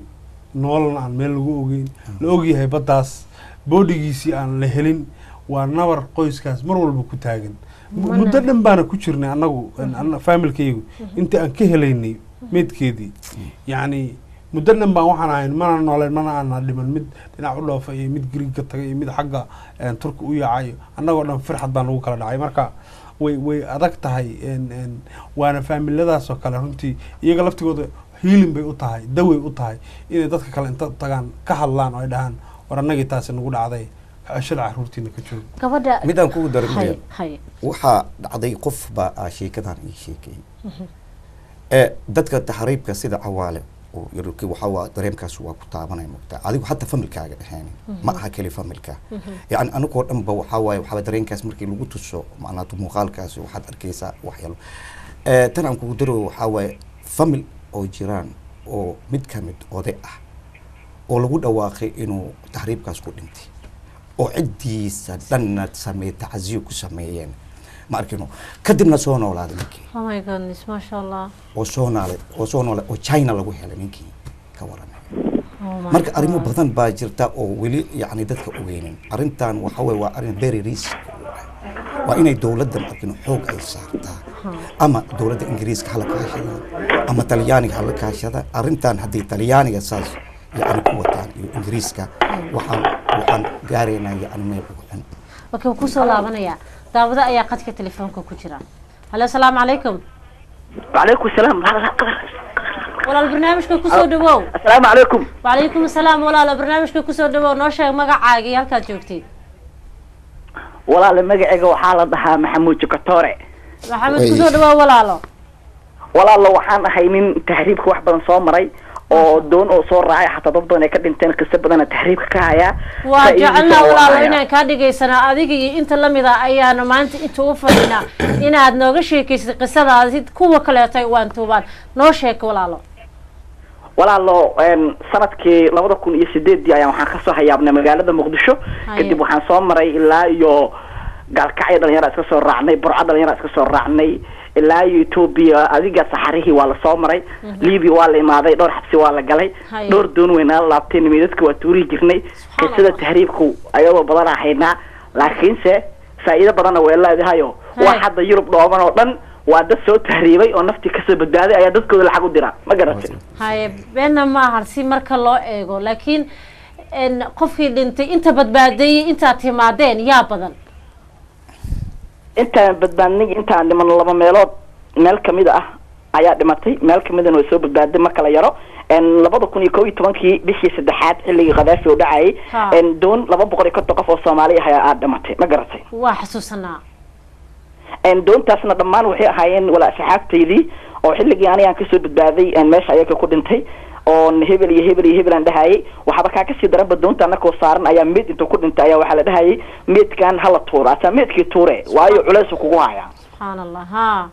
noolna aan meel lagu ogeyn, la ogyahay baddaas boodhigiisii aan la helin, waa nabar qoyskaas mar walba ku taagan. Muddo dhan baana ku jirnay annagu faamilkaygu inta aan ka helaynay meydkeedii, yacni muddo dhan baan waxaan ahayn mana nooleen mana aana dhiman, mid dhinac u dhoofa iyo mid Griiga tagay iyo mid xagga Turki u yaacay, annagoo dhan firxad baan lagu kala dhacay. Marka way adag tahay, waana faamiladaas oo kale runtii iyaga laftigooda healing bay u tahay, daway u tahay inay dadka kale inta tagaan ka hadlaan oo ay dhahaan war annagii taasi nagu dhacday, ceshada caruurtiina ka jooga. Gabadha Midaan kugu daray, hay Maryam, hay. Waxaa dhacday qof baa sheekadan ii sheekayay ee dadka taxriibka sida Cawaale oo yarki, waxaa waa dareemkaas waa ku taabanaya mugtaa adigu xataa familkaaga dhexeen ma aha keli familka, yani anigoo dhan ba waxaa waaye waxaa dareenkaas markii lagu tuso macnaatu muuqaalkaasi waxaad arkaysaa waxyaalo. Tan aan kugu daro waxaa waaye famil oo jiraan oo mid ka mid oday ah oo lagu dhawaaqay inuu taxriibkaas ku dhintay oo ciddiisa dhanna sameey tacsiyo ku sameeyeen, ma arkino, kadibna soo noolaaday ninkii. Oh my goodness, maasha Allah. Oo soo noolay oo China lagu helay ninkii, ka waramay. Oh my Marka arrimo God. badan baa jirta oo weli yacni dadka ogeynin. Arrintan waxa weye waa arrin very risk. Waa inay dowladda, ma arkino, xoog ay saartaa, ama dowladda Ingiriiska hala kaashadaan ama Talyaaniga hala kaashada arrintan. Haddii Talyaaniga saas yacni ku wataan iyo Ingiriiska, waxaan gaaraynaa yacni meel ugu dhan. Okay, waan kusoo laabanayaa. Daawado ayaa qadka telefoonka ku jira. Halo, asalaamu calaykum. وعليكم السلام. Walaal, barnaamijka kusoo dhawow. السلام عليكم. Wacalaykum asalaam. Walaalo, barnaamijka kusoo dhawow. Noo sheeg magacaaga iyo halkaad joogtid. Walaal, magacayga waxaa la dhahaa Maxamuud Jokatore. Maxamed, Way. kusoo dhawow walaalo. Walaalo, waxaan ahay nin tahriibka wax badan soo maray oo doon oo soo raacay, xataa dad badan ay ka dhinteen. Qiso badana tahriibka ka hayaa. Waa Faa'iidadiisa jecelnaa waa walaalo hayaa. inaan kaa dhegaysanaa. Adiga iyo inta lamid a ayaanu maanta inta u fadhinaa inaad nooga sheekaysid qisadaasi, kuwa kaleeto ay waan tuubaan. Noo sheeg, walaalo. Walaalo, sanadkii 2008-dii ayaan waxaan kasoo hayaabnay magaalada Muqdisho. Kadib waxaan soo maray ilaa iyo Gaalkacyo, dhalinyara iska soo raacnay, Burco dhalinyara iska soo raacnay, ilaa iyo Etoobiya, adiga saxarihii waa la soo maray, Libya waa la imaaday, dhowr xabsi waa la galay, dhowr doon weynaa la laabtay, meydadka waa tuuri jirnay. Subxaan Qisada Allah. tahriibku ayadoo badan ahaynaa, laakiinse faa'iido badanna way leedahayo. Waa hadda Yurub dhooban oo dhan waa dad soo tahriibay oo naftii kasoo badbaaday ayaa dadkooda lacag u dira, ma garatay? Haye, beenna ma ahan si marka loo eego, laakiin qofkii dhintay, inta badbaadayay, intaad timaadeen yaa badan? Intaan badbaadnay, intaan dhiman, laba meelood meel kamid ah ayaa dhimatay, meel kamidana way soo badbaaday. Ma kala yaro. 2011-kii bishii saddexaad, xilligii Khadaafi uu dhacayay, doon 250 qof oo Soomaali ah ayaa aad dhimatay, ma garatay? Waa xasuusanaa. Doontaasna dhammaan waxay ahaayeen wala asxaabtaydii oo xilligii anigaan kasoo badbaaday meesha ayaga ku dhintay, oon hebel iyo hebel iyo hebel aan dhahayay. Waxaaba kaa kasii daranba, doonta anakoo saaran ayaa meed intuu ku dhintay ayaa waxaa la dhahayay meedkan hala tuuro, asaa meedkii tuure, waayo culeysuu kugu hayaa. Subxaan Allah, ha.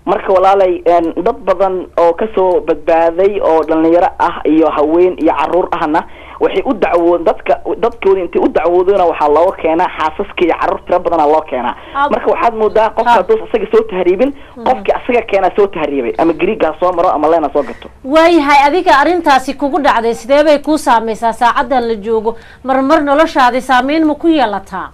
Marka walaalay, dad badan oo kasoo badbaaday oo dhalinyaro ah iyo haween iyo caruur ahna waxay u dacwoon dadka dadkooda intay u dacwoodona waxaa looga keenaa xaasaska iyo caruur tiro badana loo keenaa. Marka waxaad moodaa qofka hadduus asaga soo tahriibin, qofkii asaga keenaa soo tahriibay, ama Griigaa soo maro ama leena soo gato. Waayahay, adiga arrintaasi kugu dhacday sidee bay kuu saameysaa saacadan la joogo? Marmar noloshaadi saameyn ma ku yeelataa?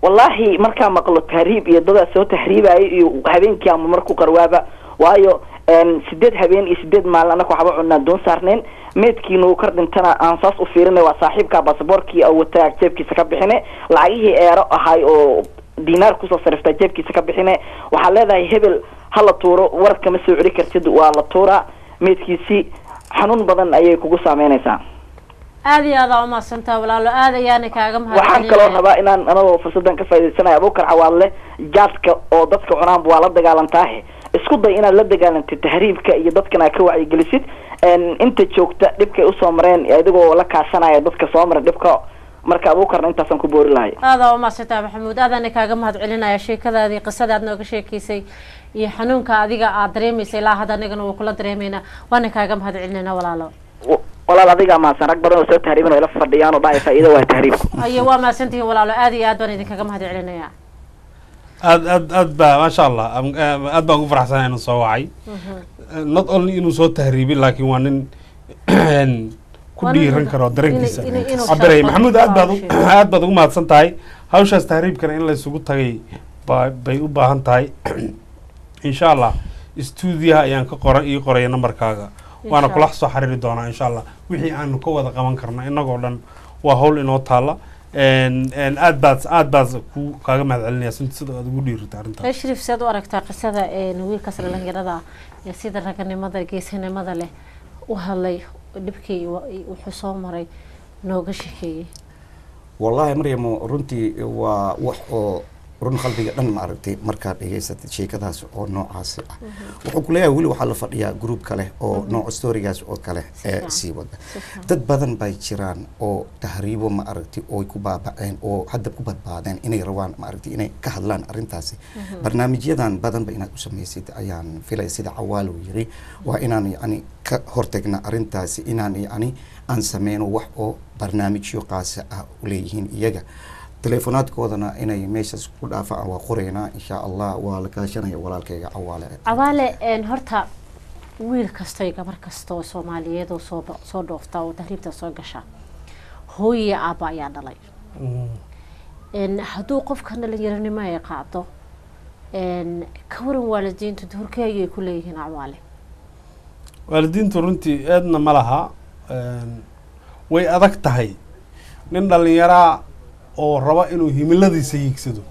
Wallaahi, markaa maqlo tahriib iyo dadaa soo tahriibayo iyo habeenkii ama mar ku qarwaaba, waayo 8 habeen iyo 8 maalin anaka waxba cunaa doon saarnayn, meedkiina uu kar dhintana aan saas u fiirinay, waa saaxiibka baasaboorkii oo wataa jeebkiisa ka bixine, lacagihii eero ahay oo dinaar kusoo sariftaa jeebkiisa ka bixine, waxaa leedahay hebel hala tuuro, war kama soo celi kartid, waa la tuuraa meedkiisii. Xanuun badan ayay kugu saameynaysaa. Aada iyo aada umahadsantaa walaalo, aada ayaana kaaga Waxaan kaloo mahadcelinaya. rabaa inaan anagoo fursadan ka faaidaysanaya, Abuukar Cawaadle, jaadka oo dadka cunaanba waa la dagaalantaahe, isku day inaad la dagaalantid tahriibka iyo dadkan aad ka wacyigelisid inta joogta dhibkay usoo mareen, adigoo la kaashanaya dadka soo mara dhibka. Marka Abuukarna intaasaan ku boori lahay. Aada umahadsantaa Maxamuud, aadaana kaaga mahad celinaya sheekadaadii, qisada aad nooga sheekeysay iyo xanuunka adiga aad dareemaysa ilaa hadda anigana waa kula dareemeynaa, waana kaaga mahad celinayna walaalo. Walaal, adigaa mahadsan. Rag badan oo soo tahriibin oo ila fadhiyaan oo dhahay faa'iido waa tahriibku. Ayo, waa mahadsantihiin walaalo, aada iyo aad baan idinkaga mahad celinayaa. Aad aad aad baa, maasha Allah, aad baan ugu faraxsanahay inuu soo wacay. Not only inuu soo tahriibin, laakiin waa nin ku Waa nin dhiiran karo dareenkiisa inuu cabiray. sharfo Maxamuud, aad baad sheego. Aad baad ugu mahadsan tahay. Hawshaas tahriibkana in la isugu tagay bay u baahan tahay. Insha Allah stuudiyaha ayaan ka qoran ii qoraya nambarkaaga, waana Insha kula soo xiriiri doonaa insha Allah. Wixii aanu ka wada qaban karno innagoo dhan waa hawl inoo taalla. Aad baad ku kaaga mahad celinaya sida aad ugu dhiirata arrintaas. Ashrif, seed u aragtaa qisada wiilkaas dhalinyarada ee sida raganimada geesinimada leh u hadlay, dhibkii wuxuu soo maray nooga shekeeyey? Wallaahi Maryamo, runtii waa wax oo run qalbiga dhan ma aragtay markaad dhegaysatid sheekadaas oo noocaasi ah. Wuxuu ku leeyahay weli waxaa la fadhiyaa group kale oo nooc storygaas oo kale Si ee fiican. sii wada. Si fiican. Dad badan bay jiraan oo tahriibo ma aragtay oo ay ku baabaceen oo hadda ku badbaadeen inay rabaan ma aragtay inay ka hadlaan arrintaasi. Barnaamijyadan badanba inaad u samaysid ayaan filaya. Sida Cawaal uu yiri, waa inaan yacni ka hortagna arrintaasi, inaan yacni aan sameyno wax oo barnaamijyo qaasa ah u leeyihiin iyaga. Teleefonaadkoodana inay meeshaas ku dhaafaan waa qoraynaa insha Allah. Waa la kaashanaya walaalkayga Cawaale. Cawaale, horta wiil kasta iyo gabar kasta oo Soomaaliyeed oo soo dhoofta oo tahriibta soo gasha, hooyo iyo aabba ayaa dhalay. Hadduu qofka dhalinyaronimo ay qaado, ka waran waalidiintu doorkee ayay ku leeyihiin, Cawaale? Waalidiintu runtii eedna ma laha. Way adag tahay nin dhalinyaraa. oo raba inuu himiladiisa hiigsado,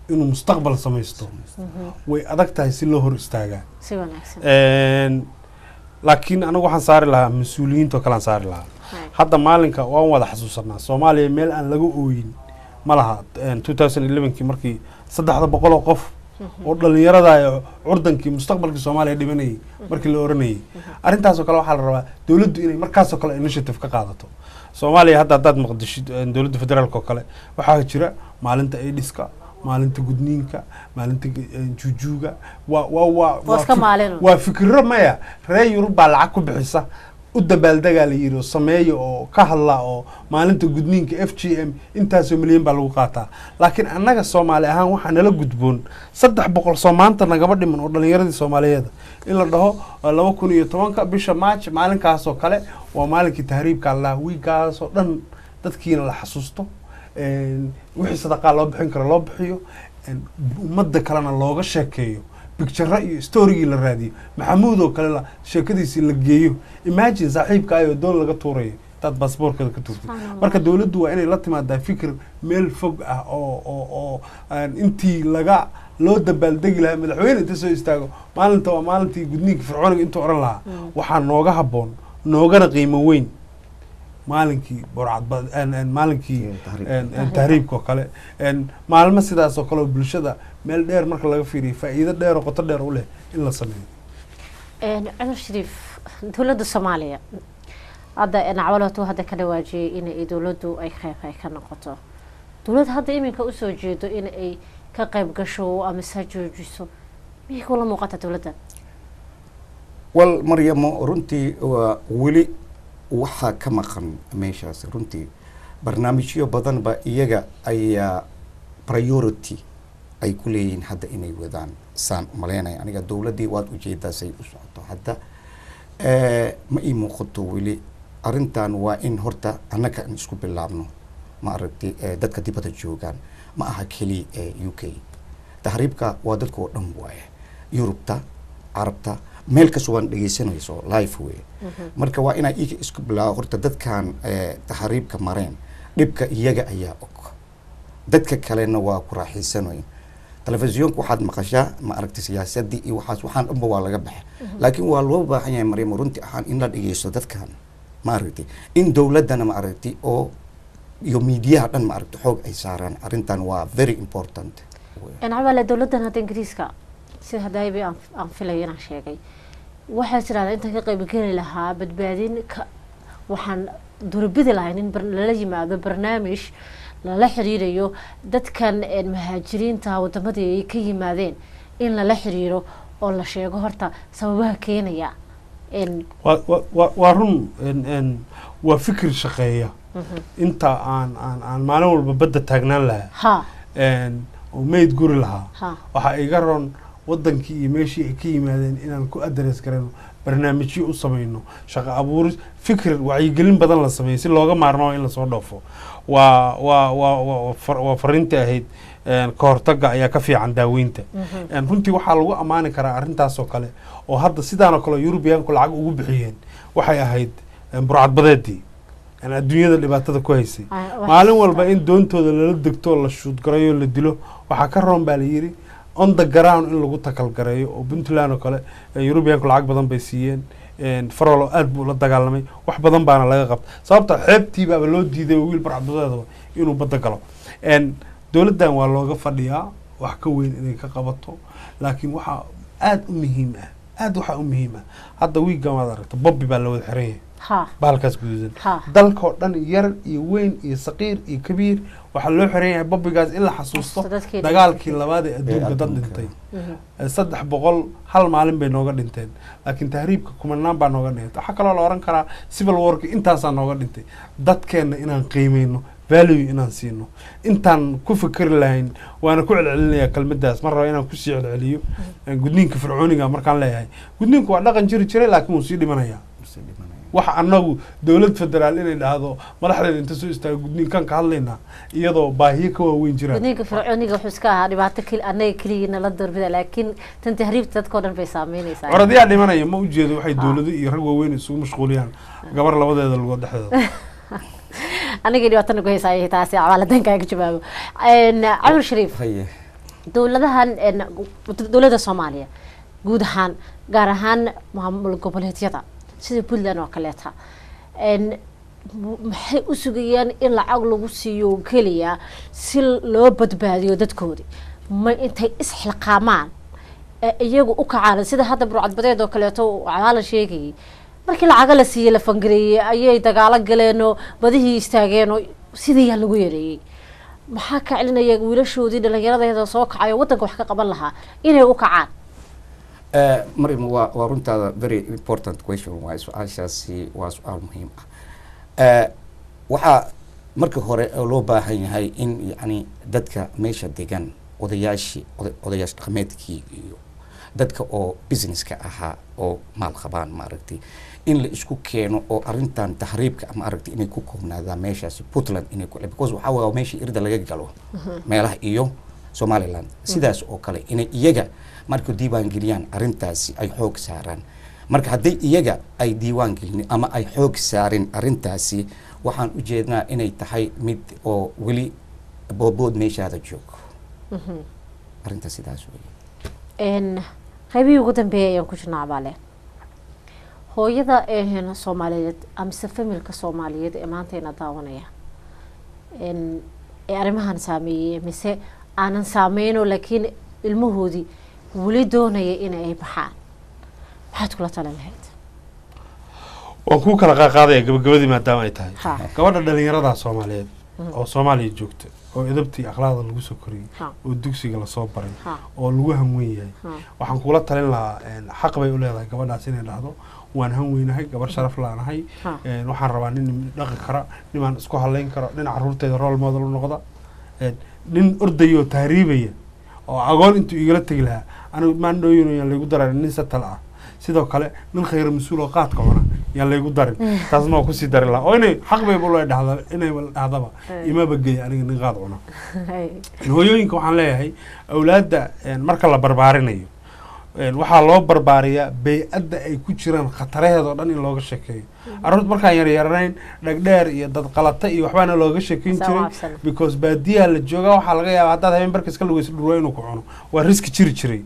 inuu mustaqbal samaysto, way adag tahay si loo hor istaagaa. Si wanaagsan. Laakiin anigu waxaan saari lahaa mas-uuliyiinta oo kale aan saari lahaa. Hadda maalinka waan wada xasuusanaa, Soomaaliya meel aan laga ooyin ma laha. 2011kii markii 300 oo qof oo dhalinyarada ee curdankii mustaqbalkii Soomaaliya dhimanayay markii la oranayay, arrintaasoo kale waxaa la rabaa dowladdu inay markaasoo kale initiative ka qaadato. Soomaaliya hadda haddaad maqdishid, dowladda federaalka oo kale waxaa jira maalinta AIDS-ka, maalinta gudniinka, maalinta juujuuga, waa Waa iska maalin un. Waa fikiro maya, reer Yurub baa lacag ku bixisa, u dabaaldegaa la yidhi oo sameeya oo ka hadla oo maalinta gudniinka FGM intaasoo milyan baa lagu qaataa. Laakiin annaga Soomaali ahaan waxaa nala gudboon 300 soo maanta nagama dhiman oo dhalinyaradii Soomaaliyeed in la dhaho 2010-ka bisha March maalinkaasoo kale waa maalinkii tahriibka allah, wiigaasoo dhan dadkiina la xasuusto, wixii sadaqaa loo bixin karo loo bixiyo, ummadda kalena looga sheekeeyo, picture iyo storygii la raadiyo, Maxamuud oo kale la sheekadiisii la geeyo. Imagine saaxiibka ayoo doon laga tuurayo intaad baasboorkeeda ka tuurtid. Marka dowladdu waa inay la timaadaa fikir meel fog ah oo aan intii laga loo dabaaldegi lahaa madaxweyne inta soo istaago maalinta waa maalintii gudniinka fircooniga intuu oran lahaa, waxaa nooga habboon noogana qiimo weyn maalinkii burcad maalinkii Tahriibka. Tahriibka oo kale, maalmo sidaas oo kale oo bulshada meel dheer marka laga fiiriyo faa'iido dheer oo qoto dheer u leh in la sameeyo. Cumar Shariif, dowladda Soomaaliya hadda Cawalatu hadda ka dhawaajiyay in ay dowladdu ay qayb ay ka noqoto, dowladda hadda iminka usoo jeedo in ay ka qayb gasho ama sa joojiso, miyay kula muuqata dowladda? Wal Maryamo, runtii waa weli waxaa ka maqan meeshaas runtii barnaamijyo badan ba iyaga ayaa priority ay ku leeyihiin hadda inay wadaan saan umaleynaya aniga. Dowladdii waad ujeedaa say u socoto hadda. Ma ii muuqato weli arrintan. Waa in horta annaga in isku bilaabno, ma aragtay, dadka dibadda joogaan ma aha keliya ee UK. Tahriibka waa dadka oo dhan waaye, Yurubta, Carabta, meel kasta waan dhegeysanayso life wey. Marka waa inaa iyaga isku bilaabo horta dadkan tahriibka mareen dhibka iyaga ayaa og, dadka kalena waa ku raaxaysanayn. Telefisyoonka waxaad maqashaa, ma aragtay, siyaasadii iyo waxaas, waxaan dhanba waa laga baxa. Laakiin waa loo baahan yahay, Maryamo, runtii ahaan in la dhegeysto dadkan, ma aragtay, in dowladdana, ma aragtay, oo iyo miidiyaha dhan, ma aragtay, xoog ay saaraan arrintan. Waa very important. Cawale, dowladdan hadda Ingiriiska sida hadayba aan filaya inaan sheegay waxay tidhahdaa intaan ka qaybgeli lahaa badbaadin ka waxaan durabidi lahayn in lala yimaado barnaamij lala xiriirayo dadkan muhaajiriinta wadamadii ay ka yimaadeen, in lala xiriiro oo la sheego horta sababaha keenaya. Waa run, waa fikir shaqeeya. Inta aan maalin walba badda taagnaan lahaa oo meyd guri lahaa, waxaa iga roon wadankii iyo meeshii ay ka yimaadeen inaan ku address garayno, barnaamijyo u samayno, shaqo abuuris, fikir wacyigelin badan la sameeyo si looga maarmo in lasoo dhoofo. Waa fariintii ahayd ka hortagga ayaa ka fiican daaweynta. Runtii waxaa lagu ammaani karaa arrintaas oo kale oo hadda sidaan oo kale Yurubiyaanku lacag ugu bixiyeen waxay ahayd burcadbadeedii adduunyada dhibaatada ku haysay. Maalin walba in doontooda lala degto, la shuudgarayo, la dilo, waxaa ka roon baa la yidhi on the ground in lagu takalgareeyo oo Puntland oo kale Yurubiyaanku lacag badan bay siiyeen. Farolo aad buu la dagaalamay, wax badan baana laga qabta, sababta xeebtii baaba loo diiday wiil burcadbadeedaba inuu badda galo. Dowladdan waa looga fadhiyaa wax ka weyn inay ka qabato, laakiin waxaa aada u muhiim ah, aada waxaa u muhiim ah, hadda wiiggan waad aragta bobbi baa la wada xiran yahay, bahalkaas guduudan. Dalkoo dhan yar iyo weyn iyo saqiir iyo kabiir waxaa loo xiran yahay bobbigaas in la xasuusto dadkii dagaalkii labaad ee adduunka dad adduunka. dhintay. 300 hal maalin bay nooga dhinteen, laakiin tahriibka kumanaan baa nooga dhintay. Waxaa kaloo la oran karaa civil warki intaasaa nooga dhintay. Dadkeenna inaan qiimeyno, value inaan siino intaan ku fikri lahayn, waana ku celcelinayaa kelmaddaas, mar raba inaan kusii celceliyo. Gudniinka fircooniga markaan leeyahay, gudniinku waa dhaqan jiri jiray, laakiin wuu sii dhimanayaa. Sii dhimanaya. Waxa anagu dowlad federaal inay dhahdo madaxdeeda inta soo istaago gudniinkan ka hadlaynaa iyadoo baahiyo ka waaweyn jiraan. Gudniinka fircooniga wuxuu iska ahaa dhibaato keli annaga keligiina la doorbida, laakiin tan tahriibta dadkao dhan bay saameynaysaa. Curadayaa dhimanaya ma ujeedo waxay dowlado iyo rag waaweyn isugu mashquuliyaan gabar labadeeda lugood dhexdeeda. Aniga dhibaatana ku haysa ayay taasi. Cawaaladan kaaga jawaabo. Camar Shariif, Haye. dowladahan, dowladda Soomaaliya guud ahaan, gaar ahaan maamul goboleedyada sida Puntland oo kaleeta, maxay u sugayaan in lacag lagu siiyo keliya si loo badbaadiyo dadkoodii? Ma intay isxilqaamaan ee iyagu u kacaan, sida hadda burcadbadeed oo kaleeto Cawaala sheegayay, markii lacaga la siiyey, la fangareeyey, ayay dagaalo galeenoo badihii istaageenoo sidiiyaa lagu yareeyey? Maxaa ka celinaya wiilashoodii dhalinyaradeeda soo kacay oo waddanka wax ka qaban lahaa inay u kacaan? Maryam, waa runtaada, very important question waay su-aashaasi, waa su-aal muhiim ah. Waxaa marka hore loo baahan yahay in yacni dadka meesha degan, odayaashii, odayaasha dhaqameedkii iyo dadka oo businesska ahaa oo maal qabaan, maaragtay, in la isku keeno oo arrintan tahriibka, maaragtay, inay ku koobnaadaan meeshaasi Puntland, inay ku, because waxaa waa meesha irda laga galo meelaha iyo Somaliland, sidaas oo kale inay iyaga marka diiwaan geliyaan arrintaasi, ay xoog saaraan. Marka hadday iyaga ay diiwaan gelin ama ay xoog saarin arrintaasi, waxaan ujeednaa inay tahay mid oo weli boodbood meeshaada joog. Arrintaas sidaas weeye. Qaybihii ugu dambeeyay ayaan ku jirnaa. Cabaale, hooyada Soomaaliyeed amase familka Soomaaliyeed ee maanta ina daawanaya ee arrimahan saameeyey mise aanan saameyno, laakiin ilmahoodii weli doonaya in ay baxaan, maxaad kula talin lahayd? Waan kuu kala qaaqaadaya gabagabadii maadaama ay tahay. Gabadha dhalinyarada Soomaaliyeed oo Soomaaliya joogta, oo edabtii akhlaaqda lagu soo koriyey, oo dugsiga lasoo baray, oo lagu hanweyn yahay, waxaan kula talin lahaa, xaq bay u leedahay gabadhaas inay dhahdo: waan hanweynahay, gabar sharaf laanahay, waxaan rabaa nin dhaqi kara, nimaan isku halayn karo, nin caruurteyda role model u noqda. Nin ordaya oo tahriibaya oo agoon intuu igala tegi lahaa, anigu maandhooyin yaan laygu darin nin satal ah. Sidoo kale nin khayr mas-uul oo qaadka cuna yaan laygu darin. Taasna waa kusii dari lahaa oo inay xaq bayba ula dhahda inay dhahdaba imaba geey aniga nin qaad cuna. Hooyooyinka waxaan leeyahay, awlaadda marka la barbaarinayo, waxaa loo barbaariyaa bey-adda ay ku jiraan khataraheeda oo dhan in looga sheekeeyo. Carruurta markaan yaryaranayn, dhagdheer iyo dad qalata iyo waxbaana looga sheekeyn jiray, because baadiyaha la joogaa, waxaa laga yaabaa haddaad habeen barka iska lugeyso dhurwaa inuu ku cuno. Waa riski jiri jiray.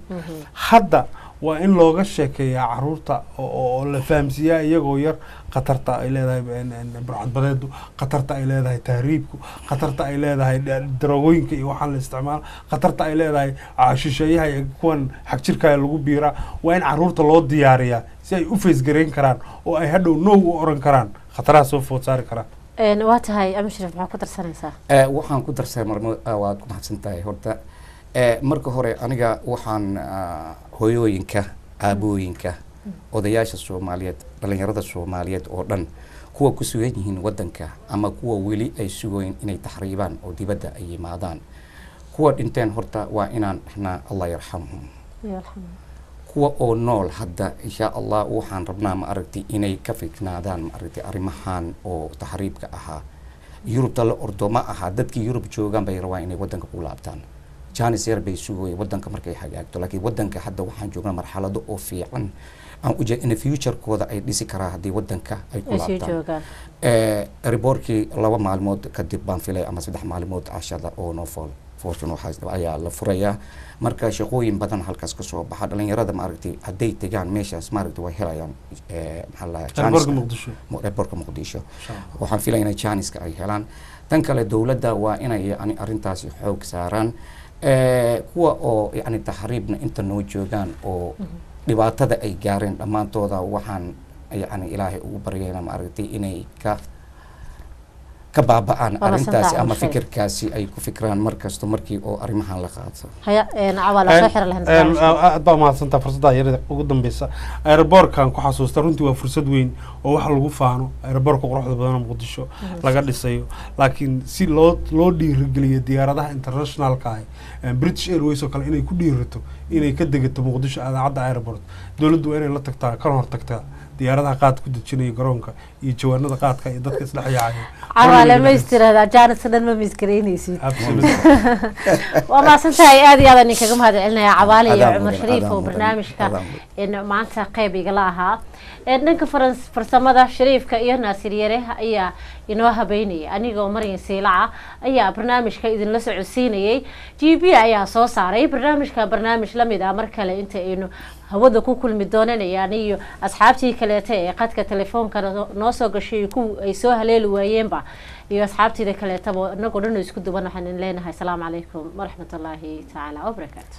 Hadda waa in looga sheekeeyaa caruurta oo la fahamsiiyaa iyagoo yar khatarta ay leedahay burcadbadeedu, khatarta ay leedahay tahriibku, khatarta ay leedahay daroogooyinka iyo waxaan la isticmaalo, khatarta ay leedahay shisheeyaha iyo kuwan xagjirka lagu biiraa. Waa in caruurta loo diyaariyaa si ay u facegareyn karaan oo ay hadhow no u oran karaan khataraha soo food saari karaan. Waa tahay. Ama Shariif, maxaa ku darsanaysaa? Waxaan ku darsanay, marmo, waad ku mahadsan tahay. Horta marka hore aniga waxaan hooyooyinka, aabooyinka, odayaasha Soomaaliyeed, dhalinyarada Soomaaliyeed oo dhan, kuwa ku sugan yihiin waddanka ama kuwa weli ay sugoyin inay taxriibaan oo dibadda ay yimaadaan, kuwa dhinteen horta waa inaan dhahnaa Allah yarxamhum. Kuwa oo nool hadda, insha Allah, waxaan rabnaa, ma aragtay, inay ka fiknaadaan, ma aragtay, arrimahan oo taxriibka ahaa. Yurubta la ordo ma aha. Dadkii Yurub joogaan bay rabaan inay waddanka ku laabtaan, chance yar bay sugaya waddanka markay hagaagto. Laakiin waddanka hadda waxaan joognaa marxalado oo fiican aan ujeed in futurekooda ay dhisi karaa haddii waddanka ay ku laabtaan. Airportkii 2 maalmood kadib baan filay ama 3 maalmood cashada oo no fortune waxaas ayaa la furayaa. Marka shaqooyin badan halkaas kasoo baxa dhalinyarada, maaragtay, hadday tegaan meeshaas, maaragtay, way helayaan, maxaa la Airportka Muqdisho. Airportka Muqdisho waxaan filaya inay chanceka ay helaan. Tan kale, dowladda waa inay yani arrintaasi xoog saaraan. Kuwa oo yani taxriibna inta noo joogaan oo dhibaatada ay gaareen, dhammaantooda waxaan yani Ilaahay ugu baryayna, maaragtay, inay ka baaba'aan arrintaasi ama fikirkaasi ay ku fikiraan mar kasto markii oo arrimahan la qaato. Haya, Cawaala, soo xira lahayn. Aad baa mahadsantaa. Fursadda yarada ugu dambeysa airportkan ku xasuusta, runtii waa fursad weyn oo wax lagu faano, airportka quruxda badan oo Muqdisho laga dhisayo. Laakiin si loo dhiirigeliyo diyaaradaha internationalka ah, British Airways oo kale, inay ku dhiirato inay ka degato Muqdisho Aadan Cadde Airport, dowladdu waa inay la tagtaa, kana hor tagtaa Diyaaradaha qaad ku dejinaya garoonka iyo jawaanada qaadka iyo dadka isdhex yaacaya. Cawaale, ma istiraahdaa jaanis dhan ma miskaraynaysid? Absolutely. Waa mahadsan tahay, aad iyo aad aan idinkaga mahad celinaya, Cawaale iyo Adaa Cumar mudan, Shariif adaa oo mudan, barnaamijka adaa mudan. in maanta qeyb igala ahaa. Dhanka farsamada Shariifka iyo Naasir Yare ayaa inoo habeynayay, anigoo Maryan Siilaca ayaa barnaamijka idinla socodsiinayay. G B ayaa soo saaray barnaamijka. Barnaamij lamid ah mar kale inta aynu hawada ku kulmi doonanayaan iyo asxaabtii kaleeta ee qadka telefoonka noo soo gashay iyo kuwa ay soo haleeli waayeenba iyo asxaabtiida kaleetaba, inagoo dhan oo isku duwan, waxaan idin leenahay asalaamu calaykum waraxmatullaahi tacaala wabarakaatu.